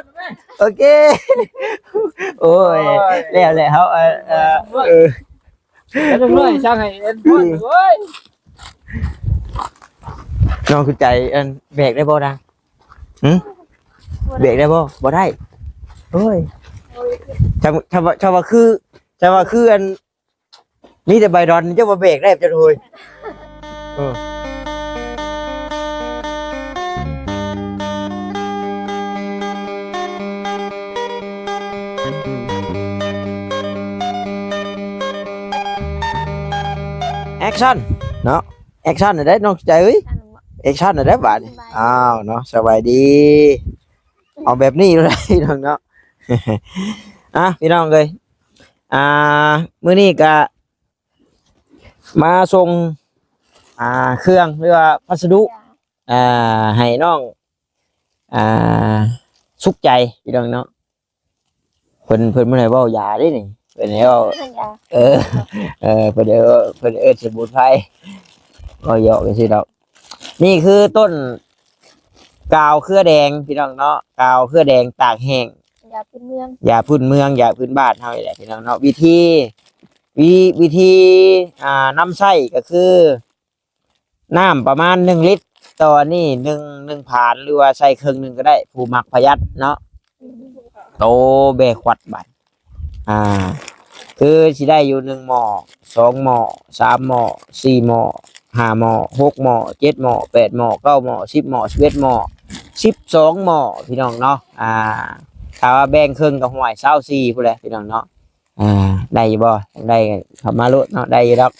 ດ ໂອເຄ ໂອ້ຍ ໂອ້ຍ ແລ້ວແຫຼະ ເຮົາ ເອີ ເອີ ເອີ ເອີ ເດັກນ້ອຍຊ່າງໃຫ້ເອັນພອນ ໂອ້ຍ ນ້ອງຄືໃຈ ອັນ ແບກໄດ້ບໍ່ນະ? ຫຶ? ແບກໄດ້ບໍ່? ບໍ່ໄດ້ ໂອ້ຍ ຖ້າ ຖ້າວ່າ ຖ້າວ່າຄື ຖ້າວ່າຄື ອັນ ມີແຕ່ໃບດອນ ເຈົ້າບໍ່ແບກໄດ້ ເຈົ້າໂດຍ ເອີ ແອັກຊັນເນາະ ແອັກຊັນໄດ້ນ້ອງໃຈເອີຍ ແອັກຊັນໄດ້ບາດນີ້ ອ້າວເນາະ ສະບາຍດີ ເອົາແບບນີ້ໄດ້ພີ່ນ້ອງເນາະ ອ່ະ ພີ່ນ້ອງເອີຍ ອ່າ ມື້ນີ້ກະມາສົ່ງ ອ່າ ເຄື່ອງ ຫຼືວ່າພັດສະດຸ ອ່າ ໃຫ້ນ້ອງ ອ່າ ສຸກໃຈ ພີ່ນ້ອງເນາະ ເພິ່ນ ເພິ່ນບໍ່ໄດ້ເວົ້າຢາເດ້ນີ້ ເພິ່ນໃຫ້ເວົ້າ ຢາ ເອີ ເອີ ເພິ່ນເອີ້ນ ເພິ່ນເອີ້ນສະໝຸນໄພ ເວົ້າຢອກຊື່ດອກ. ນີ້ຄືຕົ້ນກາວເຄືອແດງ ພີ່ນ້ອງເນາະ ກາວເຄືອແດງຕາກແຫ້ງ ຢາພື້ນເມືອງ ຢາພື້ນເມືອງ ຢາພື້ນບ້ານເຮົານີ້ແຫຼະ ພີ່ນ້ອງເນາະ. ວິທີ ວິ ວິທີ ອ່າ ນຳໃຊ້ກໍຄື ນ້ຳປະມານໜຶ່ງລິດຕໍ່ອັນນີ້ ໜຶ່ງ ໜຶ່ງພານ ຫຼືວ່າໃສ່ເຄິ່ງໜຶ່ງກໍໄດ້ ຜູ້ມັກປະຢັດເນາະ. ໂຕແບຂວັດບາດ ອ່າ ຄືຊິໄດ້ຢູ່ໜຶ່ງໝໍ້ ສອງໝໍ້ ສາມໝໍ້ ສີ່ໝໍ້ ຫ້າໝໍ້ ຫົກໝໍ້ ເຈັດໝໍ້ ແປດໝໍ້ ເກົ້າໝໍ້ ສິບໝໍ້ ສິບເອັດໝໍ້ ສິບສອງໝໍ້ ພີ່ນ້ອງເນາະ. ອ່າ ຖ້າວ່າແບ່ງເຄິ່ງກໍຫ້ວຍຊາວສີ່ພຸ້ນແຫຼະ ພີ່ນ້ອງເນາະ. ອ່າ ໄດ້ຢູ່ບໍ່? ໄດ້ກໍເຂົ້າມາໂລດເນາະ ໄດ້ຢູ່ດອກ.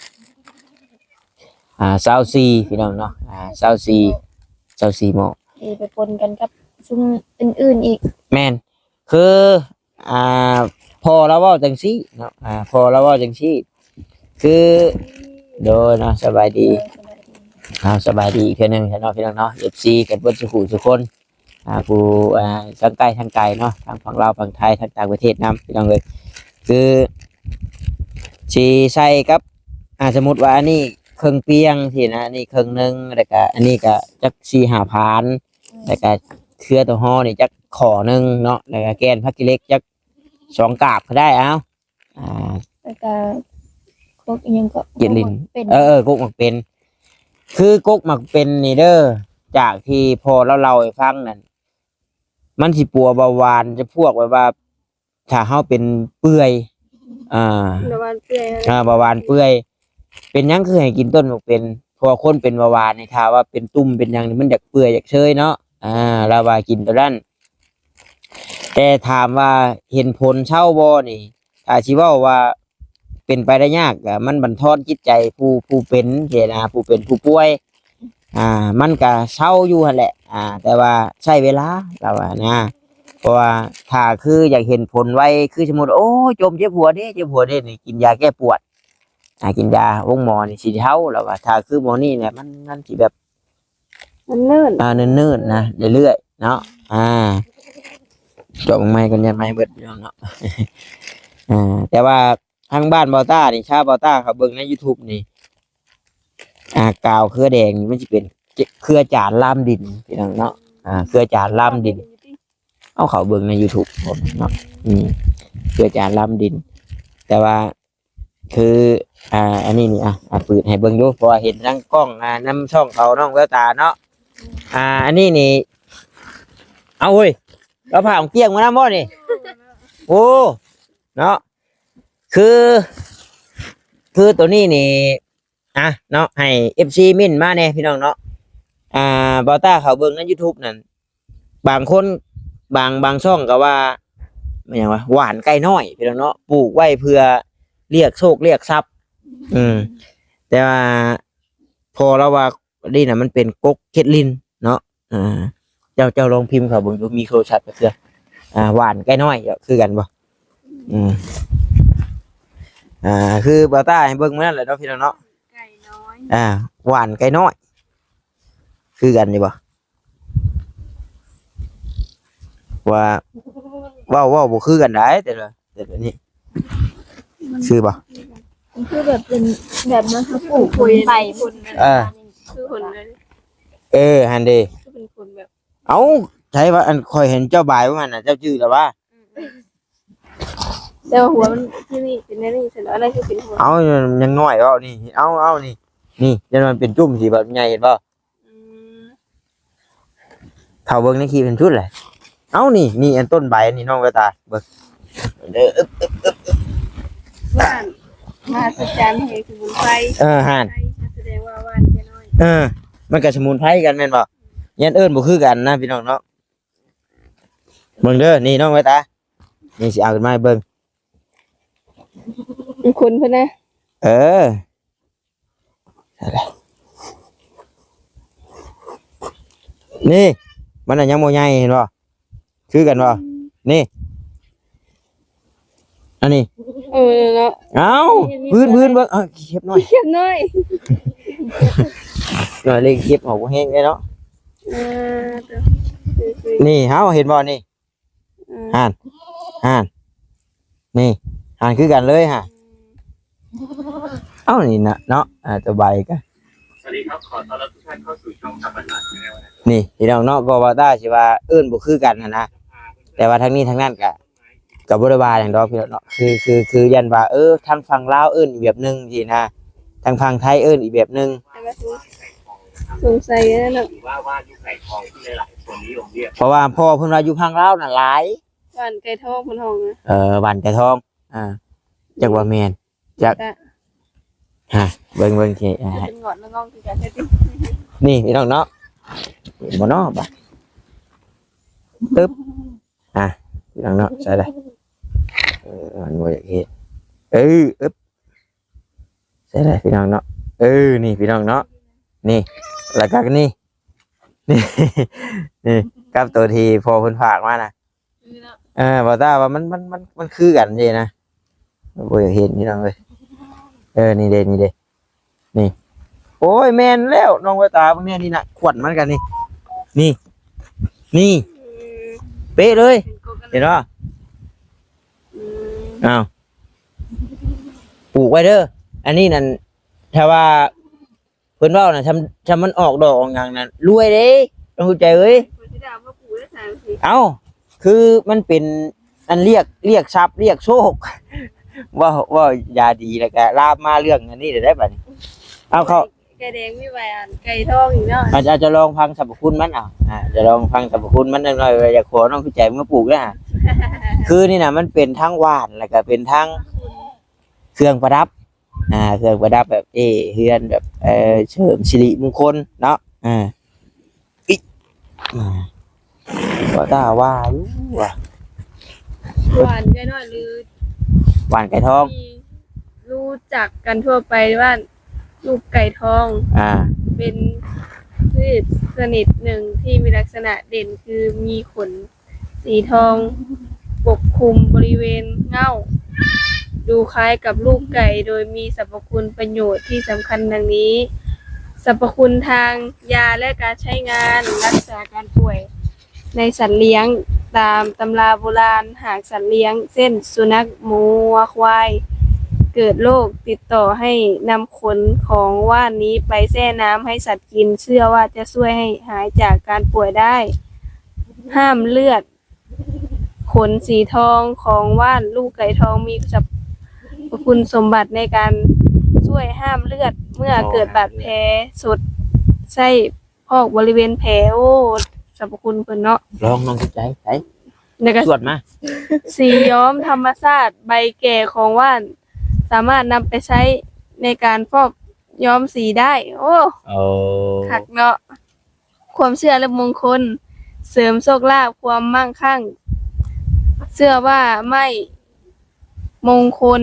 ອ່າ ຊາວສີ່ ພີ່ນ້ອງເນາະ ອ່າ ຊາວສີ່ ຊາວສີ່ໝໍ້ ເອີ ໄປປົນກັນກັບຊຸມອື່ນໆອີກ. ແມ່ນ ຄື ອ່າ ພໍ່ລາວເວົ້າຈັ່ງຊີ້ເນາະ ອ່າ ພໍ່ລາວເວົ້າຈັ່ງຊີ້ ຄື ໂດຍເນາະ ສະບາຍດີ ເອີ ສະບາຍດີ ເອົາ ສະບາຍດີອີກເທື່ອໜຶ່ງເນາະ ພີ່ນ້ອງເນາະ ເອັຟຊີກັນເບິດສູ່ຜູ້ສູ່ຄົນ. ອ່າ ຜູ້ ອ່າ ທັງໃກ້ທັງໄກເນາະ ທັງຝັ່ງລາວຝັ່ງໄທ ທັງຕ່າງປະເທດນຳ ພີ່ນ້ອງເອີຍ. ຄືຊິໃສ່ກັບ ອ່າ ສົມມຸດວ່າອັນນີ້ເຄິ່ງປ່ຽງຊີ້ນະ ອັນນີ້ເຄິ່ງໜຶ່ງ ແລ້ວກະອັນນີ້ກະຈັກສີ່ຫ້າພານ ແລ້ວກະເຄືອຕົວຫໍ່ນີ້ຈັກຂໍ້ໜຶ່ງເນາະ ແລ້ວກະແກ່ນຜັກຂີ້ເຫຼັກຈັກສອງກາບກໍໄດ້ ເອົາ. ອ່າ ແລ້ວກໍກົກອີ່ຫຍັງກໍ ເຈັດລິ້ນ ກົກໝາກເປັນ ເອີ ເອີ ກົກໝາກເປັນ ຄືກົກໝາກເປັນນີ້ເດີ ຈາກທີ່ພໍ່ລາວເລົ່າໃຫ້ຟັງນັ້ນ ມັນຊິປົວເບົາຫວານ ຈຳພວກແບບວ່າ ຖ້າເຮົາເປັນເປື່ອຍ ອ່າ ເບົາຫວານເປື່ອຍ ອ່າ ເບົາຫວານເປື່ອຍ. ເປັນຫຍັງຄືໃຫ້ກິນຕົ້ນໝາກເປັນ? ເພາະວ່າຄົນເປັນເບົາຫວານນີ້ ຖ້າວ່າເປັນຕຸ່ມເປັນຫຍັງນີ້ ມັນຢາກເປື່ອຍຢາກເຊີຍເນາະ ອ່າ ລາວວ່າກິນໂຕນັ້ນ. ແຕ່ຖາມວ່າເຫັນຜົນເຊົາບໍ່ນີ້ ຖ້າຊິເວົ້າວ່າເປັນໄປໄດ້ຍາກ ກະມັນບັນທອນຈິດໃຈຜູ້ ຜູ້ເປັນຊີ້ນະ ຜູ້ເປັນຜູ້ປ່ວຍ ອ່າ ມັນກະເຊົາຢູ່ຫັ້ນແຫຼະ ອ່າ ແຕ່ວ່າໃຊ້ເວລາ ລາວວ່ານະ. ເພາະວ່າຖ້າຄືຢາກເຫັນຜົນໄວ ຄືສົມມຸດ ໂອ້ຍ ຈົ່ມເຈັບຫົວເດ້ ເຈັບຫົວເດ້ ນີ້ກິນຢາແກ້ປວດ ອ່າ ກິນຢາໂຮງໝໍນີ້ຊິເຊົາ ລາວວ່າ. ຖ້າຄືໝໍນີ້ແຫຼະ ມັນ ມັນຊິແບບ ມັນເນີນ ອ່າ ເນີນໆນະ ເລື້ອຍໆເນາະ ອ່າ ຈອກໄມ້ກ່ອນ ຢ້ານໄມ້ເບິດ ພີ່ນ້ອງເນາະ. ອ່າ ແຕ່ວ່າທາງບ້ານບ່າວຕ້ານີ້ ຊາວບ່າວຕ້າເຂົາເບິ່ງໃນຢູທູບນີ້ ອ່າ ກາວເຄືອແດງນີ້ມັນຊິເປັນເຄືອຈານລາມດິນ ພີ່ນ້ອງເນາະ ອ່າ ເຄືອຈານລາມດິນ. ເອົາ ເຂົາເບິ່ງໃນຢູທູບເນາະ ອືມ ເຄືອຈານລາມດິນ ແຕ່ວ່າ ຄື ອ່າ ອັນນີ້ນີ້ ອ່ະ ອ່ະ ເປີດໃຫ້ເບິ່ງດູ ເພາະວ່າເຫັນທາງກ້ອງ ອ່າ ນຳຊ່ອງເຂົາ ນ້ອງແວວຕາເນາະ. ອ່າ ອັນນີ້ນີ້ ເອົາເຮີ້ຍ ລາວພາຂອງກ້ຽງມານຳບໍ່ນີ້? ໂອ້ ເນາະ ຄື ຄືໂຕນີ້ນີ້ ອ່ະ ເນາະ ໃຫ້ເອັຟຊີເມັ້ນມາແດ່ ພີ່ນ້ອງເນາະ. ອ່າ ບ່າວຕ້າເຂົາເບິ່ງໃນຢູທູບນັ້ນ ບາງຄົນ ບາງ ບາງຊ່ອງກໍວ່າ ແມ່ນຫຍັງວະ ຫວ່ານໄກ່ນ້ອຍ ພີ່ນ້ອງເນາະ ປູກໄວ້ເພື່ອ ລຽກໂຊກລຽກຊັບ. ອືມ ແຕ່ວ່າພໍ່ລາວວ່ານີ້ນະ ມັນເປັນກົກເຄັດລິນເນາະ. ອ່າ ເຈົ້າ ເຈົ້າລອງພິມເຂົ້າເບິ່ງດູ ມີໂທລະສັບຈັກເທື່ອ. ອ່າ ຫວ່ານໄກ່ນ້ອຍ ເຈົ້າ ຄືກັນບໍ່? ອືມ ອ່າ ຄືບ່າວຕ້າໃຫ້ເບິ່ງມື້ນັ້ນແຫຼະເນາະ ພີ່ນ້ອງເນາະ. ໄກ່ນ້ອຍ ອ່າ ຫວ່ານໄກ່ນ້ອຍ ຄືກັນຢູ່ບໍ່? ວ່າ ເວົ້າ ເວົ້າບໍ່ຄືກັນໃດ ແຕ່ລະ ແຕ່ລະນີ້ ຄືບໍ່? ມັນຄືແບບເປັນ ແບບນັ້ນ ເຂົາປູກ ເປັນໃບ ເອີ ຄືຄົນເລີຍ ເອີ ຫັ້ນເດ ຄືເປັນຄົນແບບ ເອົ້າ ໃຊ່ວ່າ ອັນຂ້ອຍເຫັນເຈົ້າບາຍວ່າຫັ້ນນະ ເຈົ້າຈື່ແລ້ວຫວາ? ແຕ່ວ່າຫົວມັນຄືນີ້ ເປັນແນວນີ້ຊັ້ນ ອັນນັ້ນຄືເປັນຫົວ ເອົ້າ ຍັງນ້ອຍເວົ້ານີ້ ເອົ້າ ເອົ້າ ນີ້ ນີ້ ຍັງມັນເປັນຈຸ້ມຊິແບບໃຫຍ່ ເຫັນບໍ່? ອືມ ເຂົ້າເບິ່ງໃນຄລິບເຫັນຊຸດແຫຼະ. ເອົ້າ ນີ້ ນີ້ ອັນຕົ້ນໃບນີ້ ນ້ອງແວວຕາ ເບິ່ງເດີ. ຫວ່ານ ມະຫັດສະຈັນແຫ່ງສະໝຸນໄພ ເອີ ຫັ້ນ ສະແດງວ່າຫວ່ານແກ່ນ້ອຍ ເອີ ມັນກໍສະໝຸນໄພກັນແມ່ນບໍ່? ຍັງເອີ້ນບໍ່ຄືກັນນະ ພີ່ນ້ອງເນາະ. ເບິ່ງເດີ ນີ້ນ້ອງແວວຕາ ນີ້ຊິເອົາຂຶ້ນມາໃຫ້ເບິ່ງ ມັນຂົນເພິ່ນນະ ເອີ ນີ້ ມັນນະຍັງບໍ່ໃຫຍ່ ເຫັນບໍ່? ຄືກັນບໍ່? ນີ້ ອັນນີ້ ເອີ ເນາະ ເອົ້າ ເຫັນມີ ພື້ນ ພື້ນເບິ່ງ ເອົາ ເຂັບໜ້ອຍ ເຂັບໜ້ອຍ ໜ້ອຍເລັກ ເຂັບອອກບໍ່ແຮງເດ້ເນາະ. ເອີ ນີ້ ເຮົາເຫັນບໍ່ນີ້? ອືມ ຫັ້ນ ຫັ້ນ ນີ້ ຫັ້ນຄືກັນເລີຍຫັ້ນ. ເອົ້າ ນີ້ນະເນາະ ອ່າ ຕົວໃບກະ ສະຫວັດດີຄັບ ຂໍຕ້ອນຮັບທຸກທ່ານເຂົ້າສູ່ຊ່ອງທຳມະຊາດ Channel ນະ. ນີ້ພີ່ນ້ອງເນາະ ກໍວ່າຕາຊິວ່າເອີ້ນບໍ່ຄືກັນຫັ້ນນະ ແຕ່ວ່າທັງນີ້ທັງນັ້ນກະ ກໍບໍ່ໄດ້ວ່າຫຍັງດອກພີ່ນ້ອງເນາະ ຄື ຄື ຄືຢ້ານວ່າ ເອີ ທາງຝັ່ງລາວເອີ້ນອີກແບບໜຶ່ງຊີ້ນະ ທາງຝັ່ງໄທເອີ້ນອີກແບບໜຶ່ງ ແຕ່ວ່າສົງ ສົງໄສເນາະ ເພາະວ່າພໍ່ເພິ່ນວ່າຢູ່ຝັ່ງລາວນະຫຼາຍ ຫວ່ານໄກ່ທອງເພິ່ນຮ້ອງນະ ເອີ ຫວ່ານໄກ່ທອງ ອ່າ ຈັກວ່າແມ່ນ ຈັກ ກະ ຮະ ເບິ່ງ ເບິ່ງຊິ ອ່າ ເປັນງອນນ້ອງໆຄືກັນແທ້ຕິ ນີ້ພີ່ນ້ອງເນາະ ເຫັນບໍ່ເນາະ ບາດ ຕຶບ ອ່າ ພີ່ນ້ອງເນາະ ໃສ່ໄດ້ ເອີ ມັນບໍ່ຢາກເຮັດ ເອີ ອຶບ ໃສ່ໄດ້ພີ່ນ້ອງເນາະ ເອີ ນີ້ພີ່ນ້ອງເນາະ ນີ້ ແລ້ວກໍນີ້ ນີ້ ນີ້ ກັບໂຕທີ່ພໍ່ເພິ່ນຝາກມານະ ຄືເນາະ ເອີ ບໍ່ຕ້າວ່າມັນ ມັນ ມັນ ມັນຄືກັນເດ້ນະ ບໍ່ຢາກເຫັນພີ່ນ້ອງເອີຍ ເອີ ນີ້ເດ້ ນີ້ເດ້ ນີ້ ໂອ້ຍ ແມ່ນແລ້ວ ນ້ອງແວວຕາເບິ່ງແນ່ ນີ້ນະ ຂວັນມັນກັນນີ້ ນີ້ ນີ້ ອືມ ເປະເລີຍ ເປັນກົກກັນ ເຫັນບໍ່? ອືມ ອ້າວ ປູກໄວ້ເດີ ອັນນີ້ນັ້ນ ຖ້າວ່າ ເພິ່ນເວົ້ານະ ຊຳ ຊຳມັນອອກດອກອອກຫຍັງນັ້ນ ລວຍເດ້ ຕ້ອງຮູ້ໃຈເອີຍ ເພິ່ນຊິໄດ້ເອົາມາປູກໄດ້ຊັ້ນຊິ ເອົ້າ ຄືມັນເປັນອັນລຽກ ລຽກຊັບ ລຽກໂຊກ ເວົ້າ ເວົ້າຢ່າດີ ແລ້ວກະລາມມາເລື່ອງອັນນີ້ໄດ້ບັດນີ້ ເອົາເຂົ້າ ໄກ່ແດງມີໃບອັນ ໄກ່ທອງອີກເນາະ ອາດຈະ ອາດຈະລອງຟັງສັບພະຄຸນມັນ ເອົາ ອາດຈະລອງຟັງສັບພະຄຸນມັນຈັກໜ້ອຍ ຢາກຂໍນ້ອງຄືໃຈມາປູກເດີ ຄືນີ້ນະ ມັນເປັນທັງຫວ່ານ ແລ້ວກະເປັນທັງເຄື່ອງປະດັບ ອ່າ ເຄື່ອງປະດັບແບບ ເອ ເຮືອນແບບ ເອີ ເສີມສິລິມຸງຄົນເນາະ ອ່າ ອິ ອ່າ ກໍຖ້າວ່າຢູ່ວ່າ ຫວ່ານໄກ່ນ້ອຍ ຫຼື ຫວ່ານໄກ່ທອງ ທີ່ຮູ້ຈັກກັນທົ່ວໄປວ່າລູກໄກ່ທອງ ອ່າ ເປັນພືດຊະນິດໜຶ່ງທີ່ມີລັກສະນະເດັ່ນຄືມີຂົນ ສີທອງປົກຄຸມບໍລິເວນເຫງົ້າ ດູຄ້າຍກັບລູກໄກ່ ໂດຍມີສັບພະຄຸນປະໂຫຍດທີ່ສຳຄັນດັ່ງນີ້ ສັບພະຄຸນທາງຢາ ແລະ ການໃຊ້ງານ ລັກສາການປ່ວຍໃນສັດລ້ຽງຕາມຕຳລາໂບລານ ຫາກສັດລ້ຽງ ເຊັ່ນ ສຸນັກ, ໝູ, ງົວ, ຄວາຍ ເກີດໂລກ ຕິດຕໍ່ໃຫ້ນຳຂົນຂອງຫວ່ານນີ້ໄປແຊ່ນ້ຳໃຫ້ສັດກິນ ເຊື່ອວ່າຈະຊ່ວຍໃຫ້ຫາຍຈາກການປ່ວຍໄດ້. ຫ້າມເລືອດ ຂົນສີທອງຂອງຫວ່ານລູກໄກ່ທອງມີສັບພະຄຸນສົມບັດໃນການຊ່ວຍຫ້າມເລືອດເມື່ອເກີດບາດແຜສົດ ໃຊ້ພອກບໍລິເວນແຜ. ໂອ້ ສັບພະຄຸນເພິ່ນເນາະ. ລອງ ລອງໃຊ້ ໃຊ້ ແລ້ວກໍສວດມາ. ສີຍ້ອມທຳມະຊາດ ໃບແກ່ຂອງຫວ່ານ ສາມາດນຳໄປໃຊ້ໃນການຟອກຍ້ອມສີໄດ້. ໂອ້ ໂອ້ ຄັກເນາະ. ຄວາມເຊື່ອ ແລະ ມຸງຄຸນ ເສີມໂຊກລາບ ຄວາມໝັ້ງຄັ່ງ ເຊື່ອວ່າໄມ້ມຸງຄຸນ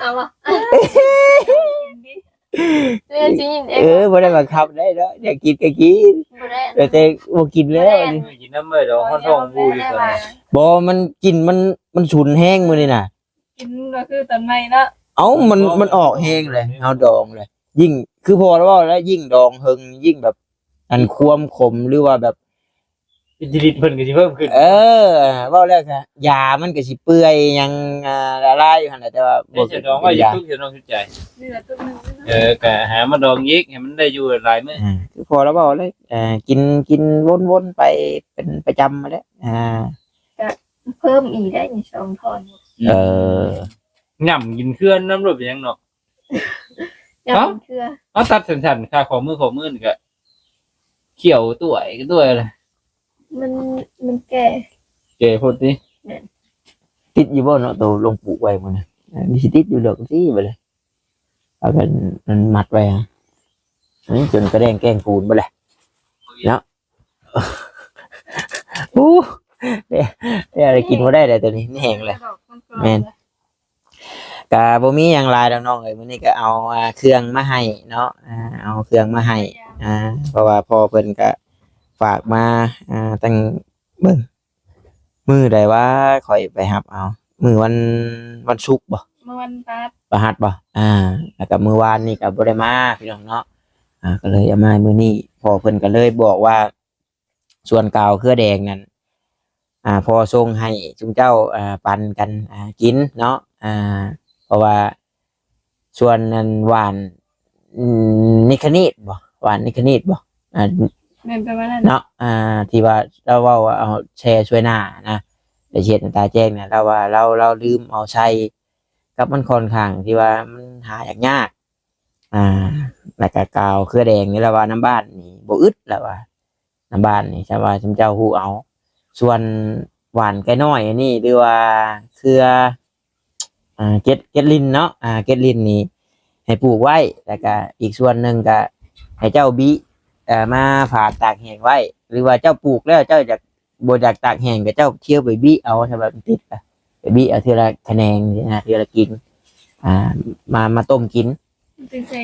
ເອົາບໍ່? ເອີ ຊິຍິນເອງ ເອີ ບໍ່ໄດ້ບັງຄັບໄດ້ເນາະ ຢາກກິນກໍກິນ ບໍ່ໄດ້ ແຕ່ບໍ່ກິນແລ້ວ ກິນນຳເອີດອກ ຮ້ອນທ້ອງບູຢູ່ຕອນນີ້. ບໍ່ ມັນ ກິ່ນມັນ ມັນຊຸນແຮງມື້ນີ້ນະ. ກິນກໍຄືຕອນໃໝ່ເນາະ. ເອົ້າ ມັນ ມັນອອກແຮງເລີຍ ເຮົາດອງເລີຍ. ຍິ່ງ ຄືພໍ່ລາວເວົ້າແລ້ວ ຍິ່ງດອງເຫິງ ຍິ່ງແບບ ອັນຄວາມຂົມ ຫຼືວ່າແບບ ອິດທິລິດເພິ່ນກໍຊິເພີ່ມຂຶ້ນ. ເອີ ເວົ້າແລ້ວກໍຢາມັນກໍຊິເປື່ອຍຫຍັງ ອ່າ ລະລາຍຢູ່ຫັ້ນແຫຼະ ແຕ່ວ່າບໍ່ ເຮັດດອງໄວ້ຢູ່ ເປັນຢາ ຕຶກເຮັດດອງສຸດໃຈ. ນີ້ລະຕຶກໜຶ່ງ. ເອີ ກໍຫາມາດອງອີກ ໃຫ້ມັນໄດ້ຢູ່ຫຼາຍມື້. ອ່າ ຄືພໍ່ລາວເວົ້າແຫຼະ ອ່າ ກິນ ກິນວົນໆໄປເປັນປະຈຳຫັ້ນແຫຼະ. ອ່າ ກໍເພີ່ມອີກໄດ້ນີ້ ສອງທ່ອນ. ເອີ ຫຍ້ຳກິນເຄືອນນຳໂລດ ເປັນຫຍັງເນາະ. ຫຍ້ຳກິນເຄືອ ເອົາ ຕັດສັ້ນໆ ຄາຂໍ້ມື ຂໍ້ມືນີ້ກໍ ຂ້ຽວຕົວຍ ຕົວຍລະ ມັນ ມັນແກ່ ແກ່ໂພດຕິ. ແມ່ນ ຕິດຢູ່ບໍ່ເນາະ ໂຕລົງປູກໄວ້ມື້ນະ? ເອີ ມັນຊິຕິດຢູ່ດອກຕິບັດນີ້ ເອົາກັນມັນມັດໄວ້ຫະ ຈົນກະແດງແກງປູນເບິດແຫຼະເນາະ. ໂອ້ ແຕ່ ແຕ່ໄດ້ກິນບໍ່ໄດ້ແລ້ວ ໂຕນີ້ແຫ້ງແລ້ວ. ແມ່ນ ກະບໍ່ມີຫຍັງຫຼາຍດອກນ້ອງເອີຍ ມື້ນີ້ກະເອົາ ອ່າ ເຄື່ອງມາໃຫ້ເນາະ ອ່າ ເອົາເຄື່ອງມາໃຫ້ ອ່າ ເພາະວ່າພໍ່ເພິ່ນກະຝາກມາ ອ່າ ຕັ້ງ ເບິ່ງ ມື້ໃດວະ ຂ້ອຍໄປຮັບເອົາ ມື້ວັນ ວັນສຸກບໍ່? ມື້ວັນພະຫັດ ພະຫັດບໍ່? ອ່າ ແລ້ວກະມື້ວານນີ້ກະບໍ່ໄດ້ມາ ພີ່ນ້ອງເນາະ ອ່າ ກະເລີຍເອົາມາມື້ນີ້. ພໍ່ເພິ່ນກະເລີຍບອກວ່າ ສ່ວນກາວເຄືອແດງນັ້ນ ອ່າ ພໍ່ສົ່ງໃຫ້ຊຸມເຈົ້າ ອ່າ ປັນກັນ ອ່າ ກິນເນາະ ອ່າ ເພາະວ່າສ່ວນອັນຫວ່ານ ອືມ ນິກຄະນີດບໍ່ ຫວ່ານນິກຄະນີດບໍ່ ອ່າ ແມ່ນປະມານນັ້ນເນາະ ອ່າ ທີ່ວ່າລາວເວົ້າວ່າເອົາແຊ່ຊ່ວຍໜ້ານະ ໄປເຮັດໃຫ້ຕາແຈ້ງນະ ລາວວ່າລາວ ລາວລືມເອົາໃສ່ ກັບມັນຂ້ອນຂ້າງທີ່ວ່າມັນຫາຍາກໆ ອ່າ ແລ້ວກະກາວເຄືອແດງນີ້ລະວ່າ ນຳບ້ານນີ້ບໍ່ອຶດລະວ່າ ນຳບ້ານນີ້ ຖ້າວ່າຊຸມເຈົ້າຮູ້ເອົາ. ສ່ວນຫວ່ານໄກ່ນ້ອຍອັນນີ້ ຫຼືວ່າເຄືອ ອ່າ ເກັດ ເກັດລິນເນາະ ອ່າ ເກັດລິນນີ້ໃຫ້ປູກໄວ້ ແລ້ວກະອີກສ່ວນໜຶ່ງກະໃຫ້ເຈົ້າບິ ເອີ ມາຝານຕາກແຫ້ງໄວ້ ຫຼືວ່າເຈົ້າປູກແລ້ວເຈົ້າຢາກ ບໍ່ຢາກຕາກແຫ້ງ ກໍເຈົ້າທຽວໄປບິເອົາ ຖ້າວ່າມັນຕິດ ກໍໄປບິເອົາເທື່ອລະຂະແໜງ ເທື່ອລະກິ່ງ ອ່າ ມາ ມາຕົ້ມກິນ ມັນຈຶ່ງໃຊ້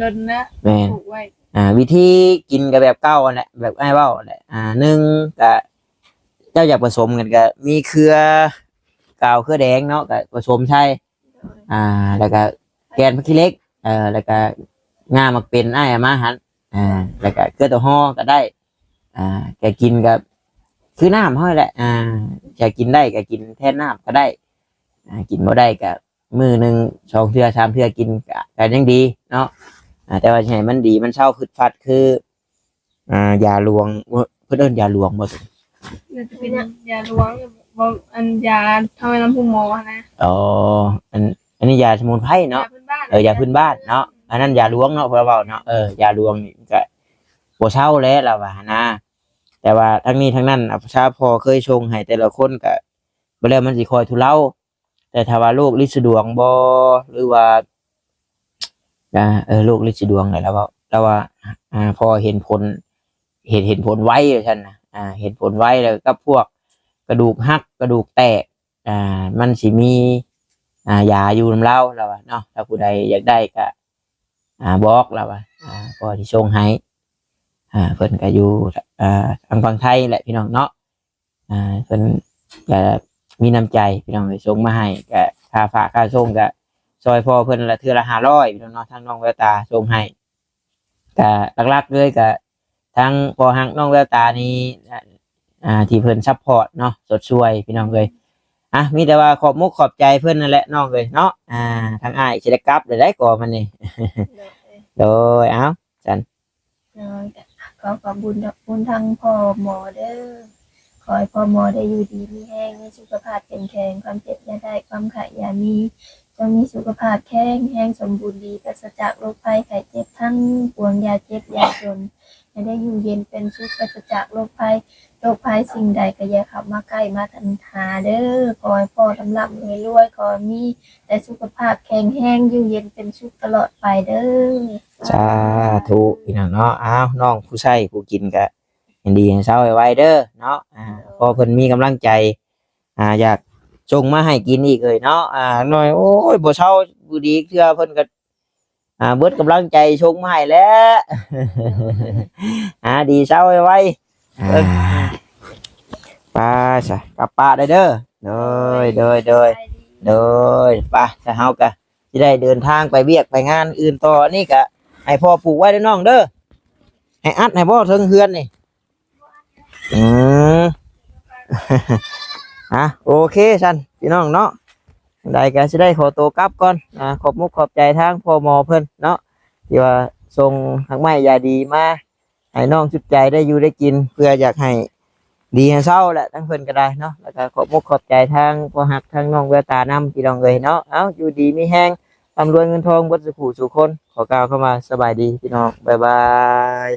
ດົນໆນະ. ແມ່ນ ປູກໄວ້ ອ່າ ວິທີກິນກໍແບບເກົ່າຫັ້ນແຫຼະ ແບບອ້າຍເວົ້າຫັ້ນແຫຼະ ອ່າ ໜຶ່ງ ກໍເຈົ້າຢາກປະສົມກັນ ກໍມີເຄືອກາວເຄືອແດງເນາະ ກໍປະສົມໃສ່ ອ່າ ແລ້ວກະແກ່ນຜັກຂີ້ເຫຼັກ ເອີ ແລ້ວກະງ່າໝາກເປັນ ອ້າຍເອົາມາຫັ້ນ ອ່າ ແລ້ວກະເກືອຕົວຫໍ່ກໍໄດ້ ອ່າ ກະກິນກໍຄືນ້ຳເຮົາແຫຼະ ອ່າ ຖ້າກິນໄດ້ກະກິນແທນນ້ຳກໍໄດ້ ອ່າ ກິນບໍ່ໄດ້ກະມື້ໜຶ່ງສອງເທື່ອສາມເທື່ອກິນກະ ກະຍັງດີເນາະ ອ່າ ແຕ່ວ່າຊິໃຫ້ມັນດີມັນເຊົາຟຶດຟັດຄື ອ່າ ຢາຫຼວງ ເອີ ເພິ່ນເອີ້ນຢາຫຼວງບໍ່? ໜ້າຈະເປັນຢາຫຼວງ ບໍ່ ອັນຢາທຳມະດາ ໂຮງໝໍຫັ້ນນະ. ອໍ ອັນ ອັນນີ້ຢາສະໝຸນໄພເນາະ ຢາພື້ນບ້ານ ເອີ ຢາພື້ນບ້ານເນາະ ອັນນັ້ນຢາຫຼວງເນາະ ພວກເຮົາເວົ້າເນາະ ເອີ ຢາຫຼວງນີ້ກະ ບໍ່ເຊົາແຫຼະ ລາວວ່າຫັ້ນນະ. ແຕ່ວ່າທັງນີ້ທັງນັ້ນ ອາ ພາສາພໍ່ເຄີຍສົ່ງໃຫ້ແຕ່ລະຄົນກະ ບໍ່ແລ້ວມັນຊິຄ່ອຍທຸເລົາ. ແຕ່ຖ້າວ່າໂລກລິດສະດວງບໍ່ ຫຼືວ່າ ອ່າ ເອີ ໂລກລິດສະດວງແຫຼະ ລາວເວົ້າ ລາວວ່າ ອ່າ ພໍເຫັນຜົນ ເຫັນ ເຫັນຜົນໄວວ່າຊັ້ນນະ ອ່າ ເຫັນຜົນໄວ ແລ້ວກັບພວກກະດູກຫັກ ກະດູກແຕກ ອ່າ ມັນຊິມີ ອ່າ ຢາຢູ່ນຳລາວ ລາວວ່າເນາະ. ຖ້າຜູ້ໃດຢາກໄດ້ກະ ອ່າ ບອກ ລາວວ່າ ອ່າ ພໍຊິສົ່ງໃຫ້ ອ່າ ເພິ່ນກະຢູ່ ອ່າ ທາງຝັ່ງໄທແຫຼະ ພີ່ນ້ອງເນາະ. ອ່າ ເພິ່ນກະມີນ້ຳໃຈ ພີ່ນ້ອງເອີຍ ສົ່ງມາໃຫ້ ກະຄ່າຝາກຄ່າສົ່ງກະຊ່ອຍພໍ່ເພິ່ນລະເທື່ອລະຫ້າຮ້ອຍ ພີ່ນ້ອງເນາະ. ທາງນ້ອງແວວຕາສົ່ງໃຫ້ ກະຫຼັກໆເລີຍກະທາງພໍ່ຮັກນ້ອງແວວຕານີ້ ອ່າ ທີ່ເພິ່ນຊັບພອດເນາະ ຊົດຊ່ວຍ ພີ່ນ້ອງເອີຍ. ອ່ະ ມີແຕ່ວ່າຂອບມຸກຂອບໃຈເພິ່ນນັ້ນແຫຼະ ນ້ອງເອີຍເນາະ. ອ່າ ທາງອ້າຍຊິໄດ້ກັບແລ້ວໃດ໋ ກໍມັນນີ້ ໂດຍ ໂດຍ ເອົາ ຊັ້ນ ໂດຍ ກໍຂໍຂອບບຸນ ບຸນທາງພໍ່ໝໍເດີ. ຂໍໃຫ້ພໍ່ໝໍໄດ້ຢູ່ດີມີແຮງ ມີສຸຂະພາບເຂັ້ມແຂງ ຄວາມເຈັບຢ່າໄດ້ ຄວາມໄຂ້ຢ່າມີ ຈົ່ງມີສຸຂະພາບແຂງແຮງສົມບູນດີ ປາສະຈາກໂລກໄພໄຂ້ເຈັບທັງປວງ ຢ່າເຈັບຢ່າຈົນ ໃຫ້ໄດ້ຢູ່ເຢັນເປັນສຸກ ປາສະຈາກໂລກໄພ ໂລກໄພສິ່ງໃດກໍຢ່າເຂົ້າມາໃກ້ມາທັນຫາເດີ. ຂໍໃຫ້ພໍ່ລ່ຳໆລວຍໆ ຂໍໃຫ້ມີແຕ່ສຸຂະພາບແຂງແຮງ ຢູ່ເຢັນເປັນສຸກຕະຫຼອດໄປເດີ. ສາທຸ ພີ່ນ້ອງເນາະ. ອ້າວ ນ້ອງຜູ້ໃຊ້ຜູ້ກິນກະ ໃຫ້ດີໃຫ້ເຊົາໄວໆເດີເນາະ. ອ່າ ພໍເພິ່ນມີກຳລັງໃຈ ອ່າ ຢາກສົ່ງມາໃຫ້ກິນອີກເອີຍເນາະ. ອ່າ ໜ້ອຍ ໂອ້ຍ ບໍ່ເຊົາບໍ່ດີເທື່ອ ເພິ່ນກໍ ອ່າ ເບິດກຳລັງໃຈສົ່ງມາໃຫ້ແລ້ວ. ອ່າ ດີເຊົາໄວໆ. ອ່າ ໄປຊະ ກັບປ້າໄດ້ເດີ. ໂດຍ ໂດຍ ໂດຍ ໂດຍ ໄປຊະ ເຮົາກະຊິໄດ້ເດີນທາງໄປວຽກໄປງານອື່ນຕໍ່. ອັນນີ້ກະໃຫ້ພໍ່ປູກໄວ້ເດີນ້ອງເດີ ໃຫ້ອັດໃຫ້ບໍ່ເທິງເຮືອນນີ້. ອືມ ອ່ະ ໂອເຄຊັ້ນ ພີ່ນ້ອງເນາະ. ຈັ່ງໃດກໍຊິໄດ້ຂໍໂຕກັບກ່ອນ. ອ່າ ຂອບມຸກຂອບໃຈທາງພໍ່ໝໍເພິ່ນເນາະ ທີ່ວ່າສົ່ງດອກໄມ້ຢາດີມາໃຫ້ນ້ອງຈຸດໃຈໄດ້ຢູ່ໄດ້ກິນ ເພື່ອຢາກໃຫ້ດີໃຫ້ເຊົາແຫຼະ ທາງເພິ່ນກໍໄດ້ເນາະ. ແລ້ວກໍຂອບມຸກຂອບໃຈທາງພໍ່ຮັກ ທາງນ້ອງແວວຕານຳ ພີ່ນ້ອງເອີຍເນາະ. ເອົາ ຢູ່ດີມີແຮງ ລ່ຳລວຍເງິນທອງເບິດສູ່ຜູ້ສູ່ຄົນ. ຂໍກ່າວຄຳວ່າສະບາຍດີ ພີ່ນ້ອງ ບາຍບາຍ.